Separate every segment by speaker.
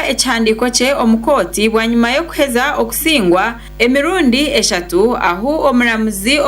Speaker 1: Naatwara ekihandiiko kye omu kooti bwanyima y'okuheza okusingwa emirundi eshatu ahu omuramuzi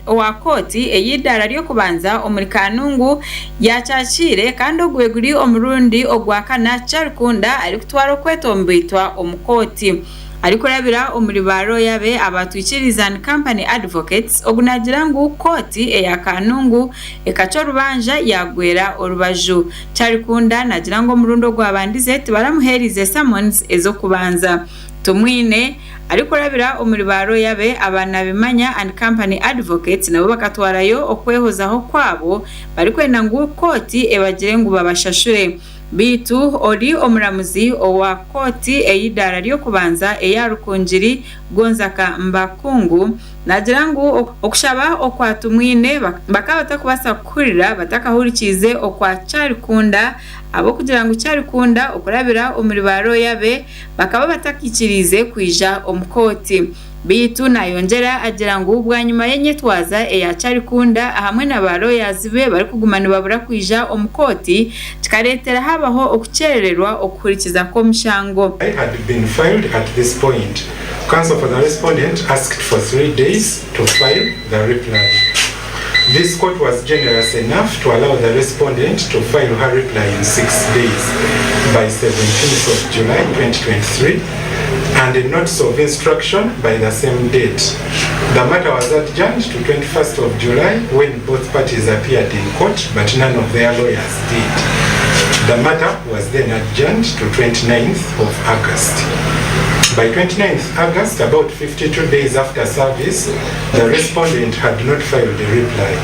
Speaker 1: owa kooti ey'eidaara ry'okubanza omuri Kanungu yaakyakiire kandi ogwe guri omurundi ogwakana Kyarikunda arikutwara okwetomboitwa omu kooti. Arikurabira omuri ba rooya be aba Twikiriza and Company Advocates, ogu naagira ngu kooti eya Kanungu ekacwa orubanja yaagwera orubaju. Kyarikunda naagira ngu omurundi ogwabandize tibaramuheerize summons ez'okubanza. Tumwine, arikurabira omuri ba rooya be aba Nabimanya and Company Advocates nabo bakatwarayo okwehozaho kwabo barikwenda ngu kooti ebagire ngu babashashure. Beitu ori omuramuzi owa kooti ey'eidaara ry'okubanza eya Rukungiri, Gonzaga Mbakungu, naagira ngu okushaba okwa Tumwine bakaba batakubaasa kukuhurira batakahurikiize okwa Kyarikunda ahabw'okugira ngu Kyarikunda okurabira omuri ba rooya be bakaba batakaikiriize kwija omu kooti. Beitu nayongyera agira ngu bwanyima y'enyetwaza eya Kyarikunda ahamwe na ba lawyers be barikuguma nibabura kwija omu kooti kikareetera habaho okukyerererwa okuhurikiza kw'omushango.
Speaker 2: Had been filed at this point. Counsel for the respondent asked for 3 days to file the reply. This court was generous enough to allow the respondent to file her reply in 6 days by 17th of July 2023 and a notice of instruction by the same date. The matter was adjourned to 21st of July when both parties appeared in court but none of their lawyers did. The matter was then adjourned to 29th of August. By 29th August, about 52 days after service, the respondent had not filed a reply.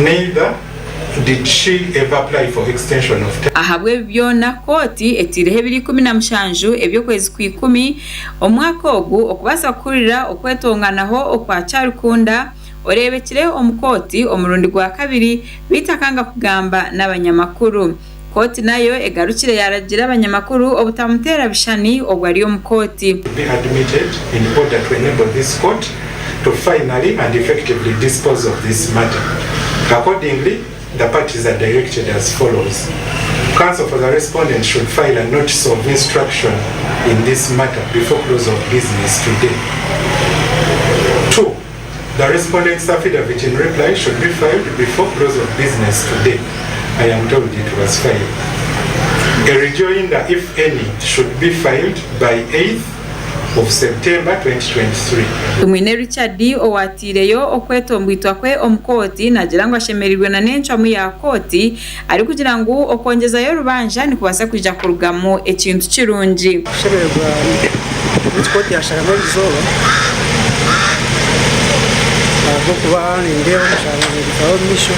Speaker 2: Neither did she ever apply for extension of time.
Speaker 1: Ahabw'ebi byona kooti etaireho ebiro 17 eby'okwezi kwa ikumi omwaka ogu okubaasa kuhurira okwetonganaho okwa Kyarikunda oreebekire omu kooti omurundi gwa kabiri beitu akanga kugamba n'abanyamakuru. Kooti nayo egarukire yaaragiira abanyamakuru obutamuteera bishushani obwo ari omu kooti.
Speaker 2: Be admitted in order to enable this court to finally and effectively dispose of this matter. Accordingly, the parties are directed as follows. Counsel for the respondent should file a notice of instruction in this matter before close of business today. Two, the respondent's affidavit in reply should be filed before close of business today. I am told it was filed. A rejoinder, if any, should be filed by 8th of September 2023.
Speaker 1: Tumwine Richard owaataireyo okwetomboitwa kwe omu kooti naagira ngu ashemereirwe na n'encwamu ya kooti arikugira ngu okwongyezayo orubanja nikubaasa kwija kurugamu ekintu kirungi.
Speaker 3: Kushemererwa n'eki kooti yasharamu erizooba ahabw'okuba nindeeba omushango nigutwara omu maisho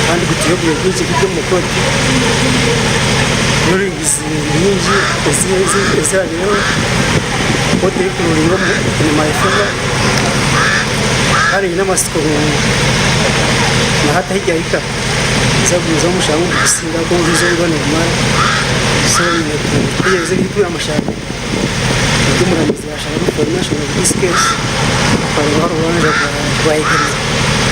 Speaker 3: kandi gutiire obwire bwingi guri omu kooti rulings nyingi ezirabireho kooti erikurulinga in my favour kandi nyine amatsiko ngu na hati ahu ryahika ninza kugumizamu omushango nigusinga ahabw'okuba obujulizi obu nibumara so nyine kutegyereza ebirikukira omushango nibwo omuramuzi yasharamu formation of this case tukareeba ahu orubanja rwayemerera.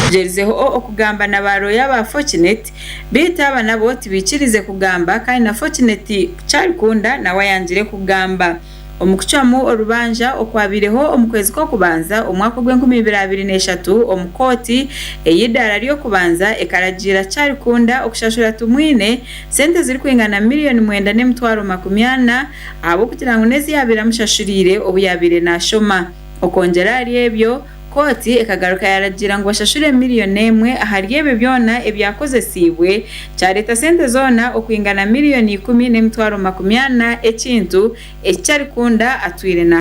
Speaker 1: Tugyerizeho okugamba na ba rooya ba Fortunate beitu aba nabo tibaikirize kugamba kandi na Fortunate Kyarikunda nawe ayangire kugamba. Omu kucwamu orubanja okwabaireho omu kwezi kw'okubanza omwaka ogw'enkumi ibiri abiri n'eshatu omu kooti ey'eidaara ry'okubanza ekaragiira Kyarikunda okushashura Tumwine sente zirikwingana 9,400,000 ahabw'okugira ngu n'ezi yaabaire amushashuriire obu yaabaire naashoma. Okwongyera ahari ebyo, kooti ekagaruka yaaragiira ngu bashashure 1 miliyoni ahari ebyo byona ebyakozesiibwe kyareeta sente zoona okwingana 10,400,000 ekintu eki Kyarikunda atwire na.